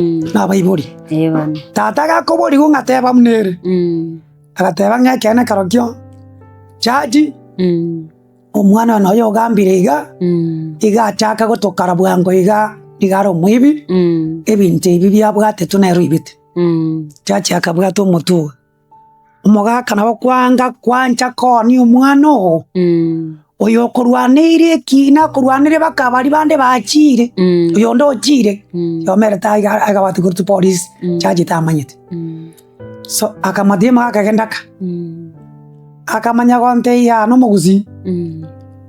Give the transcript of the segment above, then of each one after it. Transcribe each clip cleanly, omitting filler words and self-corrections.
Nabaibori. Eh bono. Tata agakoborigwa ng'a teba buna ere. Agateba ng'a ekeene kerokio, Judge, omwana one oyo ogambire iga, iga achaka gotokara bwango iga, nigo are omoibi, ebinto ebi biabwatetwe nere oibete. Judge akabwata omotwe ogo. Omogaka nabo kwanga kwancha koonia omwana oo, oyo okorwaneire ekina akorwaneire mpaka baria bande bachiire, oyonde ochiire, yomerete aiga aigabwate korwa chipolisi, judge tamanyete. So akamotebia omogaka genda ka, akamanya gontebia aa nomogusii,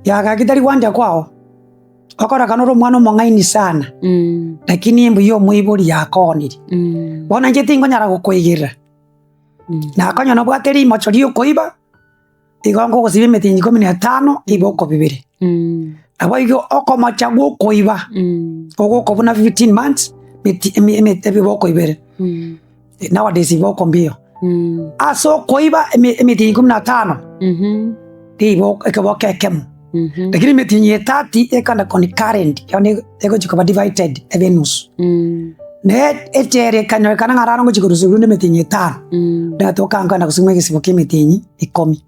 yagaki tari gwancha kwao, okorekana ore omwana omong'aini sana, lakini mbuya omoibori yakoonirie. Bono inche tingonyara gokoigerera. Nakonya nobwate rimocho ri'okoiba, igo nkogosibia emetienyi ikomi na etano, iboko bibere. Naboigo okomocha gw'okoiba, ogokobuna 15 months, meti- emi- emi- ebiboko ibere, nowadays iboko mbiyo. Ase okoiba emi- emetienyi ikomi na tano, riboko ekeboko ekemo, lakini emetienyi ethirty ekogenda concurrent, yaani egochi koba divided ebe enusu. Na echela ekanyorekana ng'a raro ngochia korusia rende emetienyi etano, ndatoka nkogenda gosoma egesibo kia emetienyi ikomi.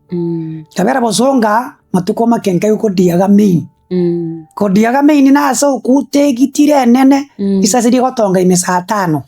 Nkabera bosonga amatuko make nkaigwa kodiaga main, kodiaga main nase okuta egitire enene, risasi rigotonga ime saa tano.